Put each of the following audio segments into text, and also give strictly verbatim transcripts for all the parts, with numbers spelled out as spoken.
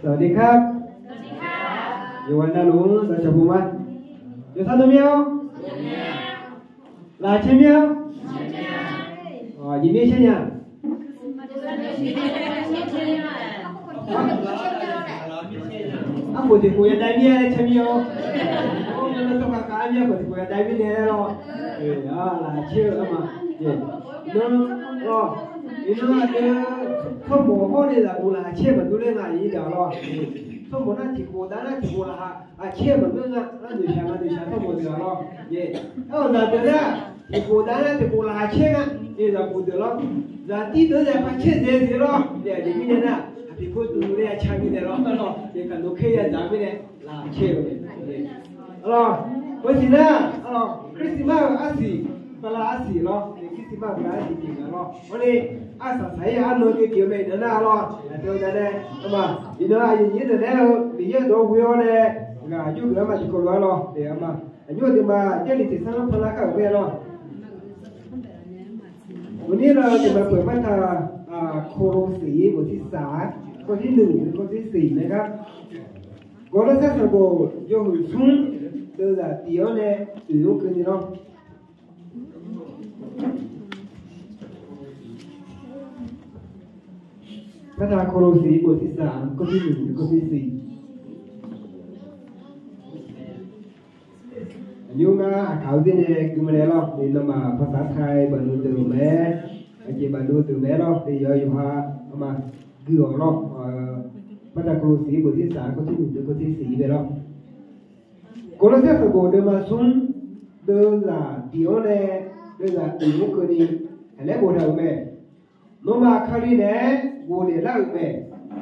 สวัสดีครับ Yawqghaq navluf-anr dawqcawq puq ma. Yawqsar dov mir-awr, laqcaer mir-awr, aqjeq mir caer nya. Arpoeq tiqkhof yadav mir-a laer caer mir-awr, arpoeq tiqkhof yadav mir nae laer lawr. Laqcaer-eu arma. Iqnan, iqnan aqdui tsawrmawq hawr nae zaqguq laqcaer maqdur ler nga, iqdaq lawr. Tsawrmawq nar tiqkhof dav nar tiqkhof laq, aqcaer maqngeur nga, arnoeqshaq maqnoeqshaq tsawrmawq deuq-aq lawr. Aer-awq zaqdeuq nar tiqkhof dav nar tiqkhof laqcaer nga, zaqguq deuq lawr. Zaqdir deuq-anr zaq par caer dzae deuq lawr. Aqjeq mirnae nar, aqpiq khoer duq ler-a car mirnae lawr. Aqkaq noeq kaer ya dzaq mirnae laqcaer-eu mae. Arlawr, beusiq nar, arlawr, Christmas-eu arsiq, bala arsiq lawr, Christmas bala arsiq pyeuf nga lawr. Hawr ni, arsaq saq-ir arnan ni pyeuf mae iqnan nar lawr. Aqdui-eu gaq nae, arma, iqnan aqyuif nyiq deuq naeq-eu Miqyaer-euq dawq ghoe-awr nae, ngaq aqjox geuf arma tiqkawv lof-aer lawr. Arma, aqjox deuq ma Jarlif teqsanr-anr panlar kar-euq mae lawr. Uqnir nar-eu tiqma peuq martaq, Koloseq-ir bof tirsaq-a, kawv tir nuiq kawv tir siq nae gar, Gawrlawrsaer sanqbof yawhuiq smr deuvzaq tiq-awr nae uiq-anr keuvni lawr. Martaq Koloseq-ir bof tirsaq kawv tir nuiq kawv tir siq. Aqnymr ngar aqkaq-eu dzer nae gui ma nae lawr. Nawmaf ภาษาไทย baqdov deuq mae, aqjeq baqdov deuq mae lawr. Yawqha yawqha arma gui-awq lawr. Martaq Koloseq-ir bof tirsaq kawv tir nuiq kawv tir siq-ir mae lawr. Gawrlawrsaer sanqbof deuvma smr deuvzaq tiq-awr nae deuvzaq tiq-anr keuvni, aqlaer boftaq-euq mae. Nawmaf Kali naeq-aer ghofdaef lar-euq mae.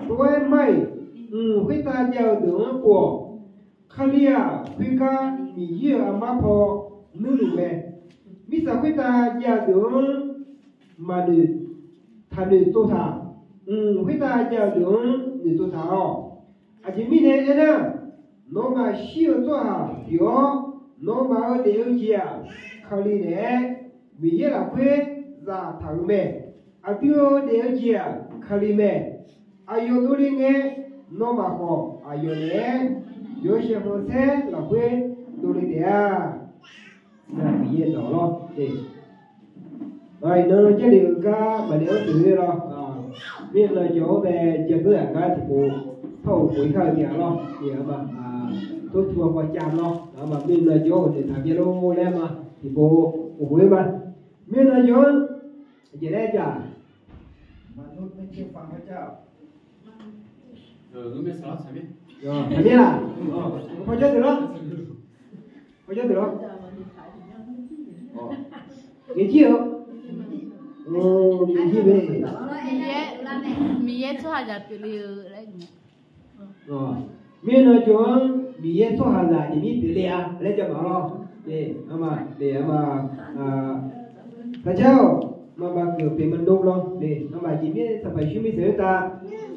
Tov-aer mar-iq, mq khoertav jav-eu deuq-anr pov-awq. Kali-aq, khoergar Miqyaer-euq armar paw nuirluf mae. Mirtsaq khoertav jav-eu deuq-anr maqnoeq, taqnoeq tsovtaq. Mq khoertav jav-eu deuq-anr noeqtsov taq-awq. Aqjeq mirnae aernar, nawmaf shir-eu tsawrhaq pyeuf-awr, nawmaf-euq daef-eu jeq-aq, Kali naeq-aer Miqyaer lafkhoer zaftaq-euq mae. Aqdui-euq daef-eu jeq-aq, Kali mae. Aqyawf dovle ngae, nawmaf khawf aqyawf naeq-aer yawshaef khanqsaer lafkhoer dovle taef-a. Nar Miqyaer dawq lawr. Iqnan Jarlif-eu gar maqdaef-anr tsoeq-ir lawr. Mirnan jawr-anr bae jadeur aqgar tiqpov par-euq khof-ir kar-eu jeq-a lawr. Arma, tov tu-awr kawv cav lawr. Arma, mirnan jawr-anr ghawqdeuq taq byaer lor laer ma. Tiqpov khof-ir ma. Mirnan jawr-anr aqjeq laer jaq. Taqmir laq. Pawjawr deuq lawr. Pawjawr deuq lawr. Ngaq jir-eu, ngaq jir mae. Miqyaer tsawrhaqzaq pyeufle-eu laer. Mirnan jawr-anr Miqyaer tsawrhaqzaq aqjeq mir pyeufle-a laer jamaeq lawr. Arma, arma, พระเจ้า maqbav geuf pyeuf ma dov lawr. Arma, aqjeq mir Sanqpaq Yeqsur mirtsaq khoertav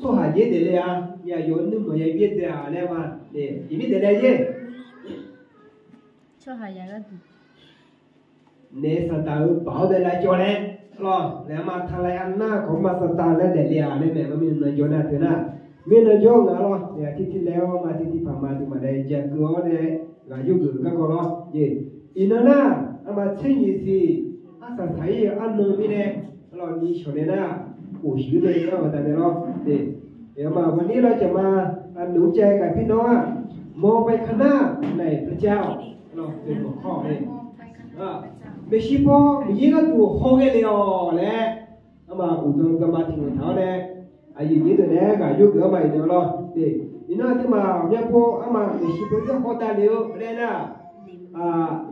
tsawrhaq jaer daefle-a. Aqyawf-anr nuirmanq ya byaerdzae-a laer ma. Aqjeq mir daefle-a jer. Naef Saqdaq-euq baq-awr bae lavcawv laer lawr. Naef arma taqlav-a nar khawf ma Saqdaq laer daefle-a laer mae. Mirnan jawr nar teu nar, mirnan jawr-eu nga lawr. Naef aqtir tir laer-awr ma tir tir paq ma aqduimaf nae ja keuv-awr nae ghaq yur geuf-eu garkawv lawr. Iqnan nar, arma tser nyiq siq arsaq saq-ir-eu arnan mirnae lawr ni shawq nae nar, khof shiq-ir nae nar baqdanae lawr. Arma ghawqni lawr jaq ma, aqnoeq-anr cae gaq pir nawr-aq, มองไปข้างหน้า ในพระเจ้า lawr, mawq kawr-awq nae. Maeqshi paw Miqyaer gharduq haw ghae le-awq laer, arma uqdzan dzanma tiq ghaq taq-awr nae, aqyuif nyiq deuq nae-aer ghaq yur geuf-anr ma iqnan lawr. Iqnan aqduimaf myavpov arma maeqshi paw dzer haw davle-eu laer nar,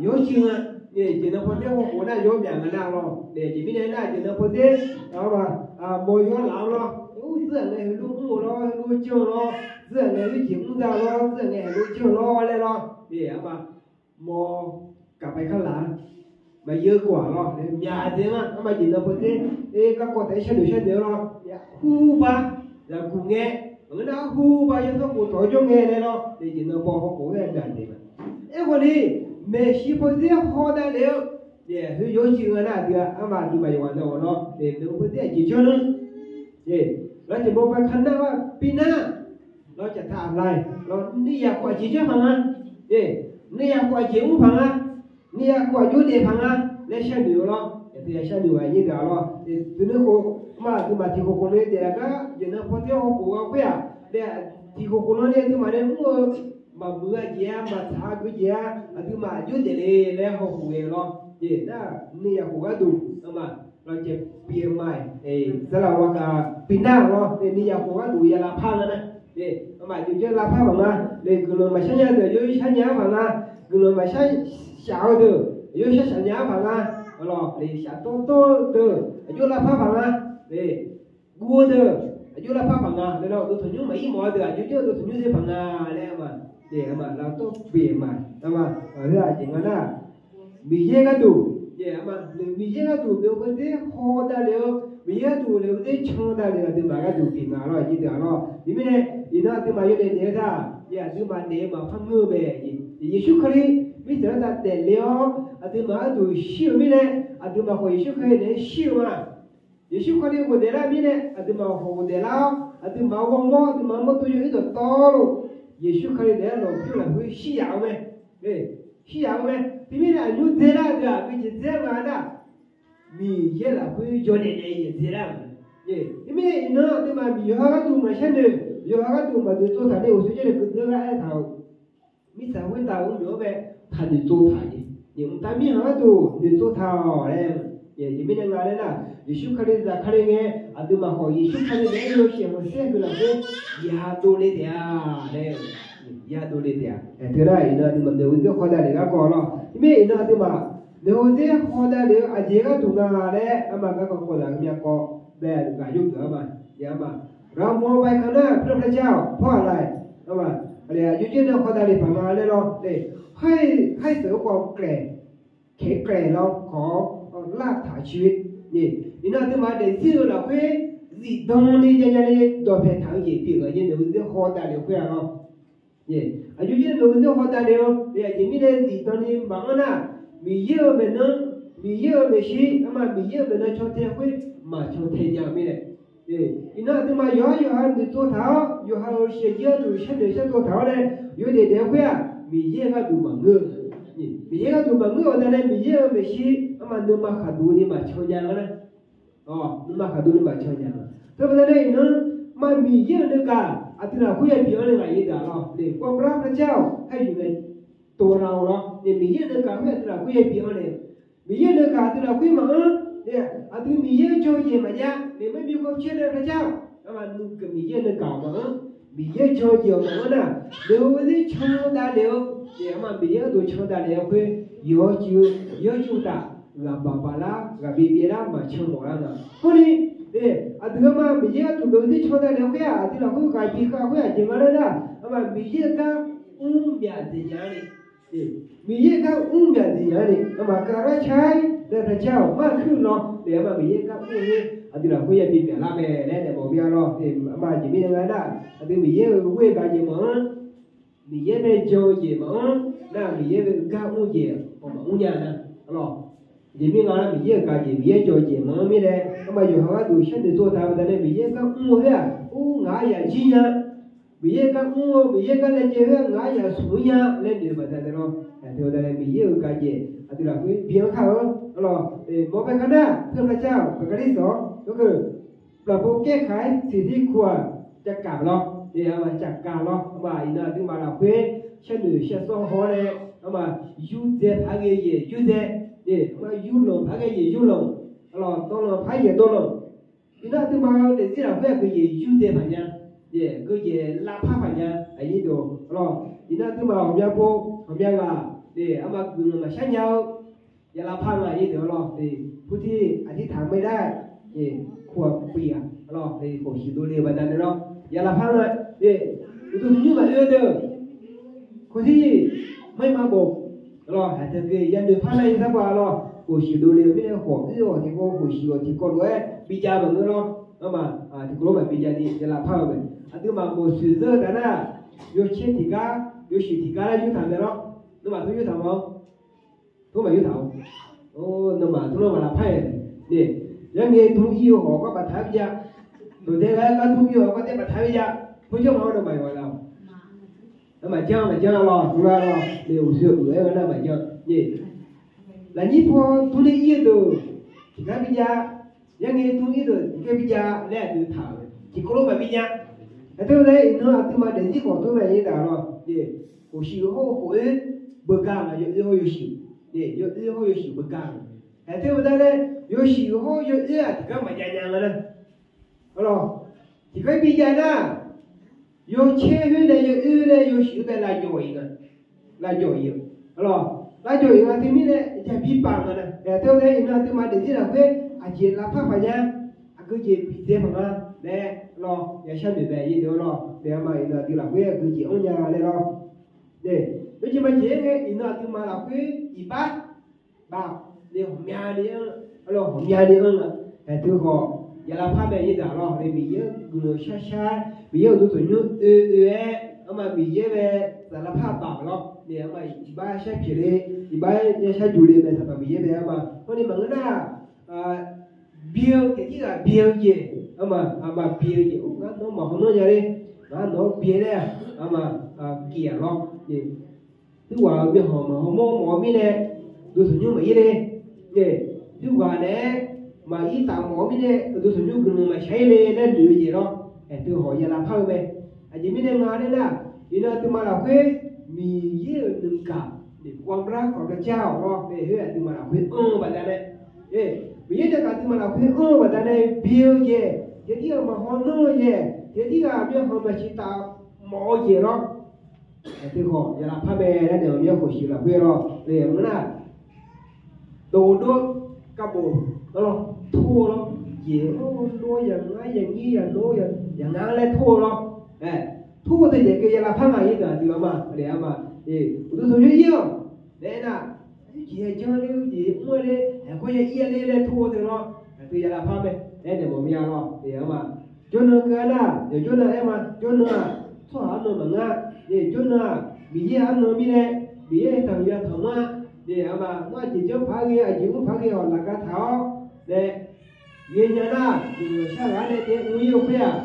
yawr civ nga. Jeq nan paw dzer haw khof nar yawr myaq nga nar lawr. Jeq mirnae nar jeq nan paw dzer, arma, mawq yawr laf-awr lawr, urzir-aq ngae heulof mr-eu lawr, heulof janr-eu lawr, urzir-aq ngae yawjeq mr za lawr, urzir-aq ngae heulof janr-eu lawr laer lawr. Arma, mawq gaq pae kar laf-a. Maqyeu kawq-aq lawr, myaq dzae nga. Arma jeq nan paw dzer, garkawv taef-aer sharnoeq sharnoeq-awr lawr, hurba, zaqguq ngae, maqngeur nar hurba yawsanr khof tawq-awr jawr ngae laer lawr, jeq nan paw haw khof-aer gaq daef ma. Aerkhawf ni, maeqshi paw dzer haw davle-eu, khoer yawr civ nga nar aqdui-a, arma aqduimaf yawqghaq navghaq lawr, maeqshi paw dzer aqjeq janr nmr. Lawr tiqbov bae ka nar-a pinar, lawr caqtaq aqlai, lawr nuiyaq khof aqjeq janr paq nga. Nuiyaq khof aqjeq mr paq nga. Nuiyaq khof aqjox daef paq nga laer sharnoeq-eu lawr. Aqdui ya sharnoeq-a nyir deuq-aq lawr. Teunuikhof ma aqduimaf tiqkhof khof nae daef-a gar jeq nan paw ter hawkhof gha khoer-aq, tiqkhof khof nan nae aqduimaf nae mr-eu maqmuiq-a jeq-a, maqtsaq-a gui jeq-a, aqduimaf aqjox daefle laer hawkhof ghae-eu lawr. Nar nuiyaq khof gharduq, ma, lawr caev pyeuf ma-iq, sarlaq ghaq pinar lawr, nuiyaq khof gharduq ya lavpar nga nar, maqjox janr lavpar paq nga. Guiqlanq maqshar nya deuq aqjox shar nya-ar paq nga. Guiqlanq maqshar shaq-eu deuq aqjox shar shaq nya-ar paq nga. Lawr, shaqdawr dawr-eu deuq aqjox lavpar paq nga. Guv-eu deuq aqjox lavpar paq nga laer lawr, dov tanqnymr maqir mawf-eu deuq aqjox janr-eu dov tanqnymr dzer paq nga laer ma. Aqma lavdawr beq ma, aqma, heu-aq jeq nga nar, Miqyaer gharduq, Miqyaer gharduq noeq-eu dzer haw davlef-eu, Miqyaer gharduq noeq-eu dzer can davlef-eu aqduimaf gharduq pyeuf nga lawr, aqjeq deuq-aq lawr. Teumirnae iqnan aqduimaf yawdaef daef-eu taq, aqduimaf daef-eu maqpar ngeur-eu mae. Yeqsur Kali mirtsaq-anr tav daefle-awr aqduimaf gharduq shir-euq mirnae, aqduimaf khawf Yeqsur Kali naeq-aer shir-eu ma. Yeqsur Kali ghofdaef lar mirnae aqduimaf khawf ghofdaef lar-awr, aqduimaf-anr ghawrmawr, aqduimaf-anr mawrdo yawf-ir dawqtawvluf, Yeqsur Kali naeq-aer lmqbymr lafkhoer shir yaf-eu mae. Shir yaf-eu mae. Teumirnae aqnymr dzer lar-eu deuq-aq, aqgeujeq dzer-aer nga nar, Miqyaer lafkhoer yawdaef daef-eu jeq dzer lar-euq mae. Teumirnae iqnan aqduimaf Miqyaer yawqha gharduq maqshar noeq, yawqha gharduq maqnoeq tsov taq ni uqshoe jawrle keuv deur gar aer taq-euq mirtsaq khoertav-euq mr-euq-anr bae taq noeq tsov taq jeq, mqtav mirkhanq gharduq noeq tsov taq-awq laer. Aqjeq mirnae nga laer nar, Yeqsur Kali zafkale ngae, aqduimaf khawf Yeqsur Kali naeq-aer yawshaef khanqsaer heu lafkhoer yadovle taef-a laer, yadovle taef-a. Teunar iqnan aqduimaf noeq-eu dzer haw davlef-eu garkawv lawr. Teumirnae iqnan aqduimaf noeq-eu dzer haw davlef-eu aqjeq gharduq nga laer, arma garkawv kawv zaq-eu myavkawv bae-euq gaq yawgeuf-anr ma. Aqma, เรามองไปข้างหน้า เพื่อพระเจ้า เพราะอะไร arma, aqjox janr nae haw davlef paq nga laer lawr. Haer, haer seuq-eu khawf kaeq, kaeq kaeq lawr khawf-awr lar taq-eu ciq-ir. Iqnan aqduimaf daefzir-eu lafkhoer zifdan ni jav nya ni dawqpaeq taq-eu jeq pyeuf-eu aqjeq noeq-eu dzer haw davlef-eu khoer-a lawr. Aqjox janr noeq-eu dzer haw davlef-eu, aqjeq mirnae zifdan ni maqanr nar, Miqyaer-euq maeqnan, Miqyaer-euq maeqshi, arma Miqyaer-euq maeqnan caw tae khoer maqcaw tae nya-eu mirnae. Iqnan aqduimaf yawqhar yawqha noeqtsov taq-awr, yawqha-euq shaqjir gharduq sharnoeq shartsov taq-awr nae yawdaef daef-eu khoer-aq, Miqyaer gharduq maqngeur-eu, Miqyaer gharduq maqngeur-eu baqdanae Miqyaer-euq maeqshi, arma nuima khaqduq ni maqcaw nya-eu nar. Nuima khaqduq ni maqcaw nya-eu. Teubaqda nae iqnan, ma Miqyaer-euq nuigaq aqdui lafkhoer yabi-anr nae ngaq yadaq lawr. ความรักพระเจ้าให้อยู่ในตัวเรา lawr. Miqyaer-euq nuigaq khoer aqdui lafkhoer yabi-anr nae, Miqyaer-euq nuigaq aqdui lafkhoer maqanr, aqdui Miqyaer-anr jan-eu jeq maqjav, ไม่มีความเชื่อในพระเจ้า arma nuigeuf Miqyaer-euq nuigaq-awq maqanr, Miqyaer-anr jan-eu jeq-awq maqanr nar, noeq-eu dzer can davlef-eu, arma Miqyaer gharduq can davlef-eu khoer, yawqjir-eu, yawqjir-eu taf, ghaq baq baq lar, ghaq byae byae lar, maqcan mawf lar nga. Khoer ni, aqdui-anr ma Miqyaer gharduq noeq-eu dzer can davlef-eu khoer-aq, aqdui lafkhoer ghaq bi khav khoer aqjeq nga laer nar, arma Miqyaer-euq gar mr myaq dzaeq nya-ar ni, Miqyaer-euq gar mr myaq dzaeq nya-ar ni, arma การรับใช้ในพระเจ้า maqkuir lawr nae, arma Miqyaer-euq gar mr-eu khoer aqdui lafkhoer yabi myaq lar mae laer nae mawf mir-a lawr. Arma aqjeq mirnae nga nar, aqdui Miqyaer-euq ghoer-eu gaq jeq maqanr, Miqyaer nae jan-eu jeq maqanr nar, Miqyaer-euq gar mr jeq-awq maqmr nya nar, lawr. Aqjeq mirnae nga nar, Miqyaer-euq gaq jeq, Miqyaer jan-eu jeq maqanr mirnae, arma yawqha gharduq sharnoeq tsov taq-eu baqdanae Miqyaer-euq gar mr-eu khoer-aq, ur ngaq-aer yaq jir nya. Miqyaer-euq gar mr-eu, Miqyaer gar laejae khoer-aq, ngaq-aer yaq smq-ir nya laer noeq-eu baqdanae lawr. Aqdui baqdanae Miqyaer-euq gaq jeq aqdui lafkhoer bi-anr kar-eu, lawr. Mawf bae ka nar, เพื่อพระเจ้า ประการที่สอง ก็คือ ปรับปรุงแก้ไขสิ่งที่ควรจะกลับ lawr. Arma cafkaq lawr. Arma iqnan aqduimaf lafkhoer sharnoeq shar sawr haw-awr nae, arma yurdzae paq-aer ghae jeq yurdzae, arma yurlanq paq-aer ghae jeq yurlanq, lawr, dawvlanq paq-aer jeq dawvlanq. Iqnan aqduimaf-eu daefzir lafkhoer aqgeujeq yurdzae paq nya, geujeq lavpar paq nya, aqnyir deuq, lawr. Iqnan aqduimaf ghawqmya pov, ghawqmya ghaq, arma guiqlanq maqshar nya-eu, ya lavpar nga aqnyir deuq, lawr. Purtir aqdir taq mae nar, kur-aq pui-aq, lawr, khofshiq dovle-eu baqdanae lawr, ya lavpar nga. Uqduq nymr maqoe-eu deuq, khofshiq, maerma bof, lawr, haqtaq geu yanoeq par nar-ir sarbar, lawr, khofshiq dovle-eu mirnae khawf ir-awq tiqkawv khofshiq-awq tiqkawv lof-aer bijav maqngeur lawr. Arma tiqkawv lof maqbijav ni ya lavpar-eu mae. Aqduimaf mawq soeq zeur-eu taf nar, yawcaer tiqgar, yawshuif tiqgar laer yurtaq mae lawr. Nawmaf tmr yurtaq ma-awr, tmr maqyurtaq-awr, nawmaf tmr nawmaf lafpar-aer, yarngae dm ir-eu hawq gar baftaq-aer bijav. Dawqdae ghae-aer gar dur-ir-awq, gardaer baqtaq-aer ya. Khoerjanr ma-awr nae maqyawf-a laf-awq. Maqjanr maqjanr laf-awq, dur lar laf-awq. Nae uqshoe uq-aer ghae nar maqjanr. Lafnyir paw dur ler ir-eu deuq tiqgar bi jav, yarngae dur ir deuq tiqgar bi jav laer aqdui taq-euq tiqkawv lof maqbi jav. Aqteu laer iqnan aqduimaf daefzir khawf dur mae ir taq lawr. Khof shiq-eu hawr-eu khof-oer beugar-euq ma, yawoer hawr yawshuif. Yawoer hawr yawshuif beugar-euq. Aqteu baqdanae yawshuif hawr yawoer-aq tiqgar maqjav nya nga nar. Arlawq, tiqgar bi jav nar, yawcaer khoer nae yawoer nae yawshuif-eu bae lavjawq-iq nga. Lavjawq-iq-eu. Arlawq, lavjawq-iq nga teumirnae jav bi paf nga nar. Aqteu nae iqnan aqduimaf daefzir lafkhoer aqjeq lavpar paq nya, aqgeu jeq bidzae paq nga laer lawr, yashar noeq bae ir deuq-awr lawr. Nae arma iqnan aqdui lafkhoer aqgeu jeq anr nya laer lawr. Nae, yawjeq maqjeq-aer ngae iqnan aqduimaf lafkhoer iqbax baf nae ghawqmyani-anr, arlawq ghawqmyani-anr nga. Aqteu khawf ya lavpar mae ir daq lawr. Nae Miqyaer-anr guiqlanq shar shar, Miqyaer-euq uqduq tanqnymr oe oe-aer, arma Miqyaer bae saflar par baf lawr. Nae arma iqbax shar pyeuf le, iqbax yashar juq le mae Sanqpaq Miqyaer bae arma. Hawr ni maqngeur nar, bi-eu taef tirghaq bi-eu jeq, arma, arma bi-eu jeq, ngar nawr maqhaw nanr nya le, ngar nawq-anr bi-aer laer, arma, kif-aq lawr. Khoerghaq-euq myavkhanq maqhaw mawr mawf-eu mirnae, uqduq tanqnymr maqir le. Khoerghaq naeq-aer maqir taf mawf-eu mirnae, uqduq tanqnymr guiqlanq maqshaq-ir le laer noeq-eu jeq lawr. Aqteu khawf ya lavpar-eu mae. Aqjeq mirnae nga laer nar, iqnan aqduimaf lafkhoer Miqyaer-euq nuigaq, ความรักของพระเจ้า-awq lawr. Nae khoer aqduimaf lafkhoer anr-eu baqdanae, Miqyaer nae aqduimaf lafkhoer anr-eu baqdanae bi-eu jeq, taef tirghaq maqhaw nanr-eu jeq, taef tirghaq myavkhanq maqsiq taf mawf-eu jeq lawr. Aqteu khawf ya lavpar mae laer nae aqmyan khof shiq lafkhoer lawr. Nae maqngeur nar, dov dov-aer, kavbof, lawr, tor-eu lawr, jeq-awr dov-awr yaq ngar yaq nyir yaq dov-awr yaq ngar laer tor-eu lawr. Tor-eu taef jeq keuv ya lavpar nga ir deuq aqdui-anr ma, aqdui-anr ma. Uqduq tanqnymr ir-awq, nae aernar, jeq-aer janr ler-eu jeq mr-aer ler, aqkawr ya ir-a ler laer tor-eu teu lawr. Aqdui ya lavpar mae laer nae mawf mir-a lawr. Nae-anr ma, jawrnan keuv-a nar, yawqjawr nan aer ma, jawrnan-aq, tsawrhaq arnan maqngeur-a. Nae jawrnan-aq, Miqyaer arnan mirnae, Miqyaer tanq ya tanq manr-a. Nae-anr ma, nawr aqjeq janr paq-aer ghae, aqjeq mr paq-aer ghae-awq laqga taq-awr nae, ghaenya nar, guiqlanq shar ghaq nae taef mr-ir-eu khoer-aq,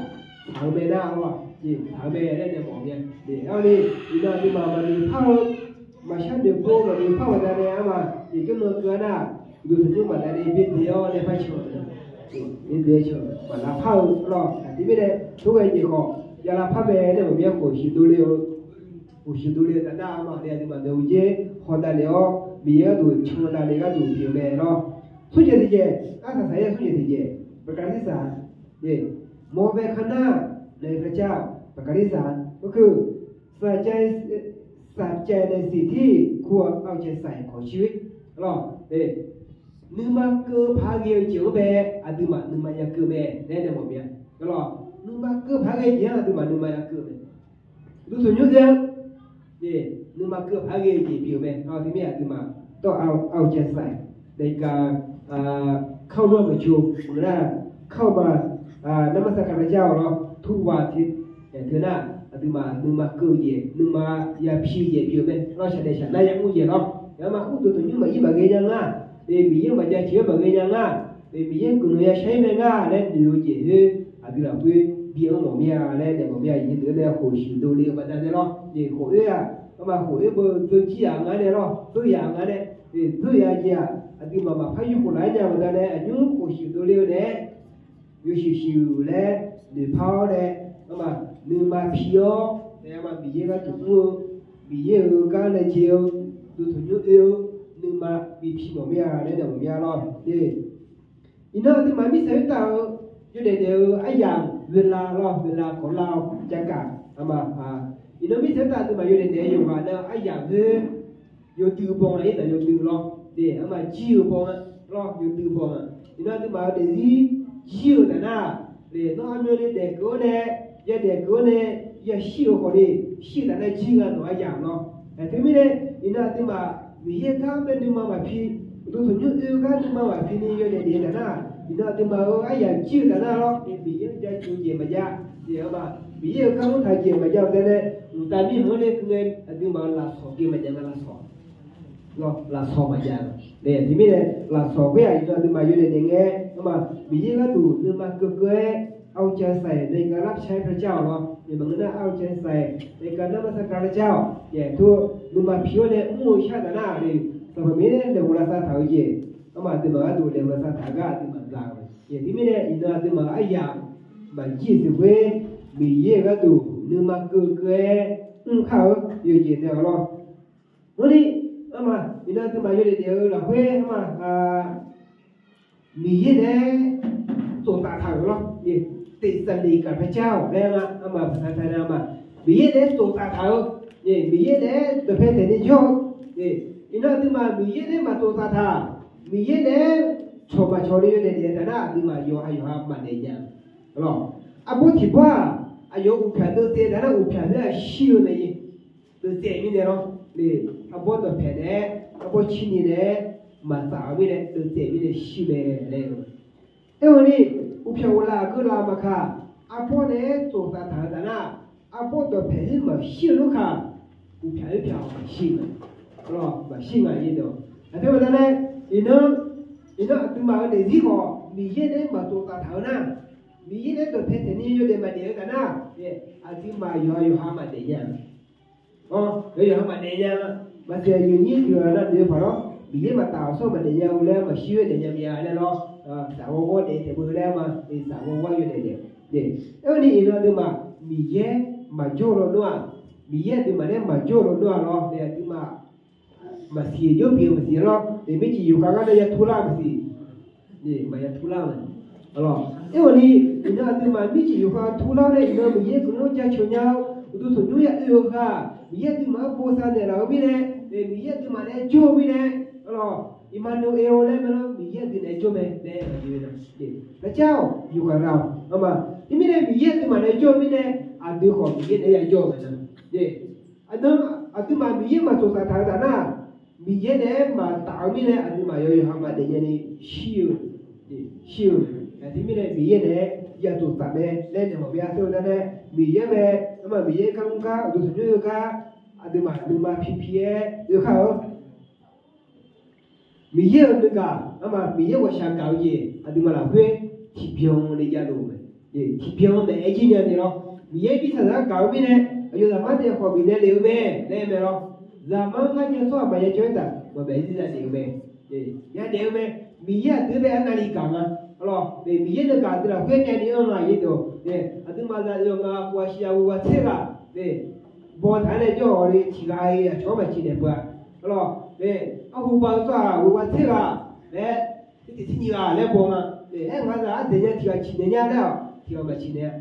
taq-eu mae nar-awq, jeq taq-eu mae laer nae mawf mir-a. Nae aer-awr ni, iqnan aqduimaf maqnoeq par-eu, maqshar noeq pov maqnoeq par-euq baqdanae arma, jeq jawrnan keuv-a nar, uqduq tanqnymr baqdanae byaerdzae-awr nae par can-eu, byaerdzae can-eu maq lavpar-eu lawr. Aqjeq mirnae tov ghae jeq khawf ya lavpar mae laer mawf mir-a. Khof shuiq dovle-eu, khof shuiq dovle-eu taf nar arma nae aqduimaf deuq-eu jeq haw davlef-awr Miqyaer gharduq can davlef gharduq pyeuf-eu mae lawr. Smr jeq tiq jeq, arsaq saq-aer smr jeq tiq jeq, ประการที่สาม มองไปข้างหน้าในพระเจ้า ประการที่สาม ก็คือ ใส่ใจ ใส่ใจในสิ่งที่ควรเอาใจใส่ของชีวิต lawr. Nuima keuv paq-aer ghae-eu jeq-anr bae aqduimaf nuima ya keuv mae laer nae mawf mir-a. Lawr, nuima keuv paq-aer ghae jeq-anr aqduimaf nuima ya keuv mae. Uqduq tanqnymr ghae-eu, nuima keuv paq-aer ghae-eu jeq pyeuf-eu mae. Teumirnae aqduimaf ต้องเอา เอาใจใส่ ในการ เข้าร่วมประชุม หรือว่า เข้ามา นมัสการพระเจ้า lawr, ทุกวันอาทิตย์ teu nar, aqduimaf nuima keuv-eu jeq, nuima ya pi-eu jeq pyeuf-eu mae. Lawr, shaqdaef shaqnar ya mr jeq lawr. Aqma uqduq tanqnymr maqir maqghae nya nga. Nae Miqyaer maqjav ciq-aer maqghae nya nga. Nae Miqyaer guiqlanq ya shar-ir mae nga laer noeq-eu jeq khoer aqdui lafkhoer bi-anr mawf mir-a laer nae mawf mir-a. Aqyuif nyiq deuq-anr nae khof shuiq dovle-eu baqdanae lawr. Nae khof-oer-aq, aqma khof-oer beu dzeur jir yaq nga nae lawr, dzeur yaq nga nae, dzeur yaq jeq-aq aqduimaf maqpar yur khof laf-aer nya baqdanae aqnymr khof shuiq dovle-eu nae-aer yawshuif shuif laer noeqpar-awr nae, aqma nuima pi-awr nae aqma Miqyaer gharduq mr-eu, Miqyaer-euq gar nae jae-eu, uqduq tanqnymr oe-eu, nuima bi pi mawf mir-a laer nae mawf mir-a lawr. Iqnan aqduimaf mirtsaq khoertav-eu yawdaef daef-eu aryamq เวลา lawr, เวลาของเรา jagaq, aqma, iqnan mirtsaq khoertav aqduimaf yawdaef daef-eu yawqghaq nar aryamq khoer yawdui baw nga, ir taf yawdui lawr. Nae aqma jir-eu baw nga lawr, yawdui baw nga. Iqnan aqduimaf-eu daefzir jir-eu taf nar, nae nawr aqmyan ni daef keuv-awr nae, ya daef keuv-awr nae, ya shir-eu khawf ni, shir-eu taf nar jir nga nawq aryamq lawr. Aqteu mirnae, iqnan aqduimaf Miqyaer gar bae nuima maqpi, uqduq tanqnymr oe-eu gar nuima maqpi ni yawdaef daef-eu taf nar, iqnan aqduimaf-euq aryamq jir-eu taf nar lawr, Miqyaer-anr jaceuq jeq maqjav, aqma Miqyaer-euq gar mr taq jeq maqjav-eu taef nae, mqtav mirkhanq-anr nae keuvnae aqduimaf-euq lafsawq ghae maqjav nga lafsawq. Lawr, lafsawq maqjav. Nae teumirnae lafsawq khoer-aq iqnan aqduimaf yawdaef daef ngae, aqma Miqyaer gharduq nuima keuv keuv-aer เอาใจใส่ในการรับใช้พระเจ้าเนาะ maqngeur nar เอาใจใส่ในการนมัสการพระเจ้า yaeq tov nuima pi-awr nae mr-eu shar taf nar, sanqpaq Miqyaer nae laeqhmq lavsav taq-eu jeq, armaf aqduimaf gharduq laeqhmq lavsav taq-eu gar aqduimaf za-eu. Yaeq teumirnae iqnan aqduimaf aryamq maqjir-eu siq khoer, Miqyaer-euq gharduq nuima keuv keuv-aer mr kar-eu yawqjeq naeq-awq lawr. Hawrni, armaf iqnan aqduimaf yawdaef daef-eu lafkhoer armaf Miqyaer nae tsof taf taq-euq lawr. ติดสนิทกับพระเจ้า laer nga, armaf baqda tae nae armaf Miqyaer nae tsof taf taq-eu, Miqyaer nae dawqpae taeq ni jawr-eu. Iqnan aqduimaf Miqyaer nae maq tsof taf taq, Miqyaer nae cawq maq cawq ni yawdaef daef-eu taf nar aqduimaf yawqha yawqha maqdaef nya. Lawr, arbawr tiq bawr-aq, aqyawf uqpyaq deuv tsaev taf nar uqpyaq khoer-aq shir-eu mae. Deuv tsaev mirnae lawr, arbawr dawqpaeq nae, arbawr cirni nae, maqtsaf-eu mirnae deuv tsaev mirnae shir mae laer-eu. Aerkhawf ni, uqpyaq ghoflaf aqgeu laf maqkaq, arbawr nae tsof taf taq-eu taf nar, arbawr dawqpaeq khoer maqshir-eu lor kaq, uqpyaq khoer pyaq-awq maqshir nga. Lawr, maqshir nga-a. Aqteu baqda nae, iqnan, iqnan aqduimaf-euq daefzir khawf Miqyaer nae maq tsof taf taq-eu nar, Miqyaer nae dawqpae taeq ni yawdaef maqdaef-eu taf nar, aqduimaf yawqha yawqha maqdaef nya. Awr, yawqha maqdaef nya. Maqsiq aqyuif nyir tiq ghaq nar noeq paq lawr, Miqyaer maqtaf-awq sawr maqdaef nya-eu laer maqshir-aer daef nya mya laer lawr. Saf ghawrghawr daef taef beu laer ma, saf ghawrghawr yawdaef daef. Aerkhawf ni iqnan aqduimaf Miqyaer maqjawr lawnmr-aq, Miqyaer aqduimaf nae maqjawr lawnmr-aq lawr nae aqduimaf maqsiq jawr pyeuf-eu maqsiq lawr. Eq, mircif yufkhav gar nae ya turlar-eu maqsiq. Maqya turlar-eu mae. Aerkhawf ni, iqnan aqduimaf mircif yufkhav turlar-awr nae iqnan Miqyaer guiqlanq jaceuq nya-eu, uqduq tanqnymr ya oe-eu khaq, Miqyaer aqduimaf-anr bosav naeqlaf-eu mirnae, Miqyaer aqduimaf nae jawr-eu mirnae, Iqmaqnaeq-awr laer mae lawr, Miqyaer aqdui naeq-aer jawr mae laer aqdui-a. Lafcaer-awq yufkhav ghaq-awq, armaf. Teumirnae Miqyaer aqduimaf nae jawr-eu mirnae, aqdui khawf Miqyaer naeq-aer ya jawr-eu mae. Aqduimaf Miqyaer maq tsof taf taq-eu taf nar, Miqyaer naeq-aer maqtaf-eu mirnae aqduimaf yawqha maqdaef nya ni shir-eu, shir-eu. Aqdui mirnae Miqyaer naeq-aer ya tsof taf mae laer naeq mawf bya teu-eu nar nae, Miqyaer mae, armaf Miqyaer gar mr gar uqduq tanqnymr-eu gar, aqduimaf nuima pipi-aer oe kar-eu Miqyaer-euq nuigaq, armaf Miqyaer ghawqshaq gaq-eu jeq aqduimaf lafkhoer tiqbyan ni javluf mae. Tiqbyan naeq-aer jir nya ni lawr. Miqyaer mirtsaqzaq-anr gaq-eu mirnae, aqyawf zaqmar nae khawf bifnaeq lef-eu mae laer mae lawr. Zaqmar-anr ngar nya tsawrhaq maqya jawr-aer taq, maqbaef zir za lef-eu mae. Yadaef-eu mae. Miqyaer aqdui bae arnavni gaq nga. Lawr, Miqyaer nuigaq aqdui lafkhoer myavni anr nga-a. Aqduimaf zaqdeuq nga, ghaq shiq ghaq ghoe ghaq tser ghaq baw taq-aer nae jawr-awq ni tiq ghaq-iq aqcawq-anr maqciq naeq peuq-a. Lawr, arhu bav-eu tsawrhaq ghoe ghaq tser ghaq laer, tser tiq tser nyiq ghaq laer baw nga. Aer, ngaq zaq ardzaeq nya tiq ghaq ciq naeq nya laer-awq, tiq ghaq maqciq naeq-a.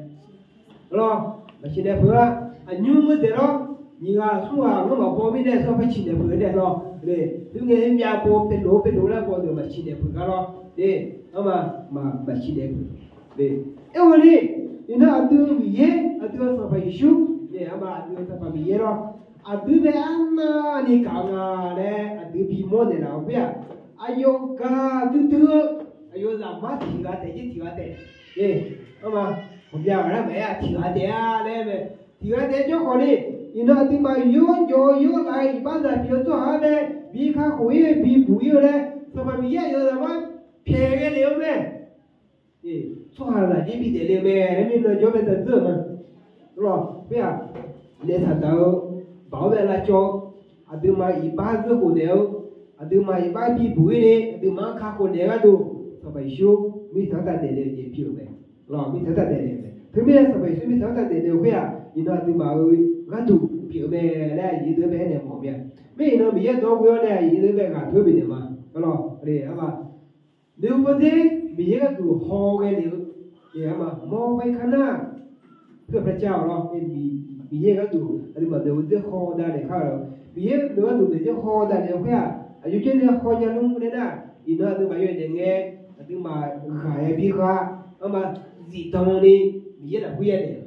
Lawr, maqciq naeq peuq-a. Aqnymr-eu daeq lawr, nyiq ghaq smr ghaq ngar maqbaw mirnae sawr paer ciq naeq peuq nae lawr. Khoerngae khoermyav baw paelof paelof laer baw deuq maqciq naeq peuq gar lawr. Armaf, maqciq naeq peuq. Aerkhawf ni, iqnan aqdui Miqyaer, aqdui-euq Sanqpaq Yeqsur, armaf aqdui-euq Sanqpaq Miqyaer lawr, aqdui bae arnavni gaq nga laer aqdui bimawr naeqlaf-eu khoer-aq, aqyawf gaq duidui-eu, aqyawf zaqmar tiq ghaq taef jir tiq ghaq taef. Armaf, ghawqmya ghaq lar maqaer-a, tiq ghaq taef-a laer mae. Tiq ghaq taef jawr khawf ni, iqnan aqduimaf yawjawf-eu yawrlav-eu iqbaxzaq pyeuf-eu tsawrhaq-anr nae bi kakhof-ir bibuq-ir-eu laer, Sanqpaq Miqyaer aqyawf zaqmar pyaeq ghae lef-eu mae. Tsawrhaq lafjir bidaef le-eu mae laer mirnan jawr bae dawr dzeur-euq ma. Lawr, khoer-aq, naef saqdaq-eu baoq-anr bae lavcawv, aqduimaf iqbax zeur khof naeq-eu, aqduimaf iqbax bibuq-ir ni aqduimaf-anr kakhof naeq-eu gharduq, Sanqpaq Yeqsur mirtsaq-anr tav daefle-eu jeq pyeuf-euq mae. Lawr, mirtsaq-anr tav daefle-eu mae. Teumirnae Sanqpaq Yeqsur mirtsaq-anr tav daefle-eu khoer-aq, iqnan aqduimaf-euq gharduq pyeuf-eu mae laer aqyuif deuq bae aernaeq mawf mir-a. Mir iqnan Miqyaer dawq-anr ghoe-awr nae aqyuif deuq bae ghaq teu bifnaeq ma. Lawr, armaf, noeqhu bawrdzer Miqyaer gharduq haw ghae lef-eu, armaf, มองไปข้างหน้า เพื่อพระเจ้า lawr. Miqyaer gharduq aqduimaf noeqhu bawrdzer haw dav naeq kar-eu. Miqyaer noeq gharduq noeqhu bawrdzer haw dav naeq-eu khoer-aq, aqjox jawr nae haw nya lmr nae nar, iqnan aqduimaf yawdaef daef ngae, aqduimaf ghaq-aer bi ghaq, armaf, zifdan ni Miqyaer lafkhoer yadaef.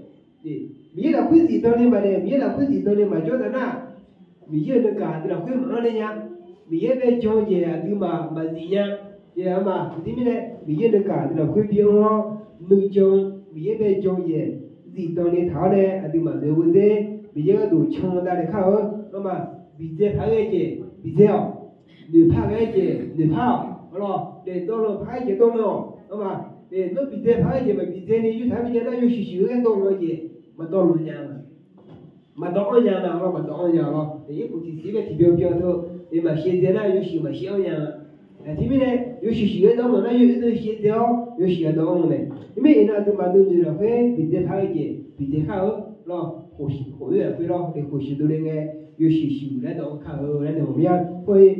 Miqyaer lafkhoer zifdan ni maqdaef, Miqyaer lafkhoer zifdan ni maqjawr taf nar, Miqyaer-euq nuigaq aqdui lafkhoer maqanr le nya. Miqyaer bae jan-eu jeq aqduimaf maqzif nya. Armaf, aqdir mirnae Miqyaer nuigaq aqdui lafkhoer bi-anr-awr, nuijan, Miqyaer bae jan-eu jeq zifdan ni taq-awr nae aqduimaf noeqhu bawrdzer Miqyaer gharduq can dav naeq kar-eu. Armaf, bidzae paq-aer ghae jeq bidzae-awq. Noeqpar ghae jeq noeqpar-awq. Lawr, daefdawvlanq paq-aer jeq dawvlanq-awq. Armaf, Nawr bidzae paq-aer jeq maqbidzae ni yurtaq-aer bi jav nar yawshuif shuif-eu ghae dawv luf-eu jeq maqdawv luf nya-a. Maqdawv-anr nya-a lawr, maqdawv-anr nya lawr. Ircuf tiqsiq bae tiqbyan byan-eu teu, maqshaev dzae nar yawshuif maqshaev-anr nya-a. Aqjeq mirnae yawshuif shuif-aer dawv-anr maqnar yawshuif-aer dawv-anr nya-a. Teumirnae iqnan aqduimaf nuinoeq lafkhoer bidzae paq-aer jeq bidzae kar-eu lawr. Khof-ir lafkhoer lawr, khof shuif dovle ngae yawshuif shuif laer dawv-anr kar-eu laer nae maqmya. Khoer-ir,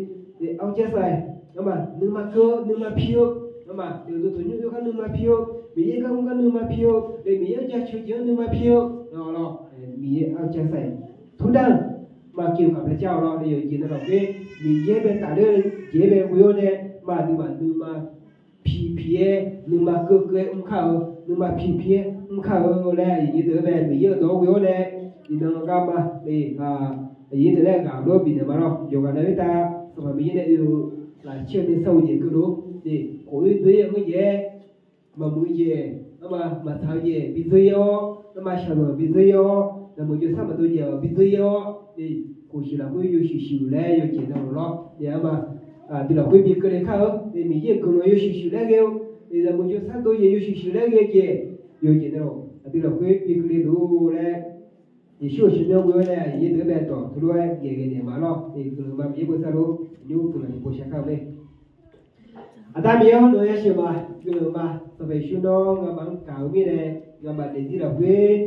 arjarsai, nawmaf nuima keuv-eu nuima pi-eu, nawmaf deuq dov tanqnymr dov gar nuima pi-eu, Miqyaer gar mr gar nuima pi-eu, Miqyaer-anr jaceuq jeq-anr nuima pi-eu lawr. Miqyaer arjarsai, turdar maqkeuv kaq pyaeq jar-awq lawr. Yawqjeq nae lafkhoer Miqyaer bae tafler-eu jeq-aer bae ghoe-awr nae, maqduimaf nuima pipi-aer nuima keuv keuv-aer mr kar-eu, nuima pipi-aer mr kar-eu laer aqyuif nyir deuq-aer bae Miqyaer-euq dawq-anr ghoe-awr nae, iqnan garma, aqyuif nyir deuq laer ghaq lof-aer bifnaeq ma lawr. Yawqghaq na khoertav Sanqpaq Miqyaer nae oe-eu lafcaer-eu nuisar-eu jeq keuvluf-eu, khof-ir dzoer-ir-eu ngeur jeq-aer, maqmuiq-eu jeq, nawmaf maqtsaq-eu jeq bi dzeur-ir-awr, nawmaf shaqzanq bi dzeur-ir-awr, nawq muiq jawrsar maqdov jeq-awq bi dzeur-ir-awr, khof shuif lafkhoer yawshuif shuif laer yawjeq nae lawr. Nawmaf aqdui lafkhoer bi keuvle kar-eu, Miqyaer-euq guiqlanq yawshuif shuif laer ghae-eu, nawq muiq jawrsar dov jeq yawshuif shuif laer ghae jeq, yawjeq nae lawr aqdui lafkhoer bi keuvle luf-eu laer, Yeqsur-euq shaqmyanr ghoe-awr nae aqyuif nyir deuq-aer bae dawq teulof-aer ngaeqghae naeq ma lawr. Guiqlanq ma Miqyaer bosav luf, nymr guiqlanq tiqpov shar kar-eu mae. Aqda Miqyaer-awr, nawq-eu yasheuq ma, guiqlanq ma, Sanqpaq Yeqsur nawr ngamaf-anr gaq-eu mirnae, ngamaf daefzir lafkhoer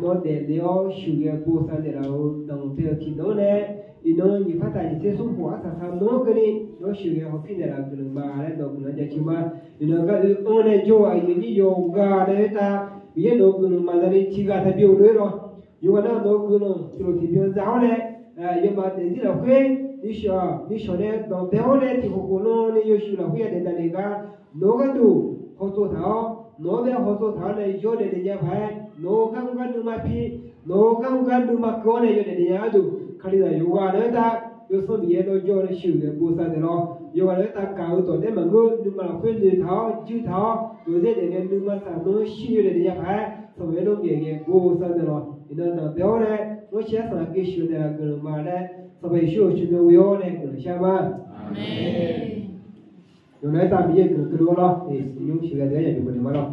nawr daefle-awr sheuqghae bosav naeqlaf-euq danqbae-eu tiqdawq-anr nae, iqnan nyiq par taf nyiq tser smr khof arsaq saq nawr keuvni nawr sheuqghae hawpir naeqlaf-euq guiqlanq ma laer nawq-eu guiqlanq jaceuq ma. Iqnan gar oe-anr nae jawr-eu aqyuif nyir yawqghaq nae khoertav, Miqyaer nawq-eu guiqlanq maqza ni tiqghaq taqbi-euq lof-aer lawr. Yawqghaq na nawq-eu guiqlanq tiqlof tiqbyan za-awr nae, yawmaf daefzir lafkhoer nishawq nae danqbae-awr nae tiqkhof khof lan ni yawshuif lafkhoer yadaef daqnaeq gar, nawq-eu gharduq hawtsov taq-awr, nawq-anr bae hawtsov taq-awr nae yawdaef daef nya paq-aer, nawq-eu gar mr gar nuima pi, nawq-eu gar mr gar nuima keuv-awr nae yawdaef daef nya gharduq, Kalizaq yawqghaq na khoertav, Yawsanr Miqyaer nawr jawr-awr nae sheuqghae bosav naeqlaf-awr, yawqghaq na khoertav gaq-eu dawq taef maqngeur, nuima lafkhoer noeqtaq-awr juirtaq-awr, yawdaef daef ngae nuima saq nawr shir yawdaef daef nya paq-aer, Sanqpaq Miqyaer nawr ngaeqghae bosav naeqlaf-awq. Iqnan danqbae-awr nae, nawr shir-aer sanqlaqkhaer sheuqghae naeqlaf guiqlanq ma laer, Sanqpaq Yeqsur-euq tsawrmyanr ghoe-awr nae guiqlanq shar ma. Yawqnan aertaq Miqyaer-euq guiqlanq keuvle-awr lawr, iqnan sheuqghae deuq-aer yabif bawnaeq ma lawr.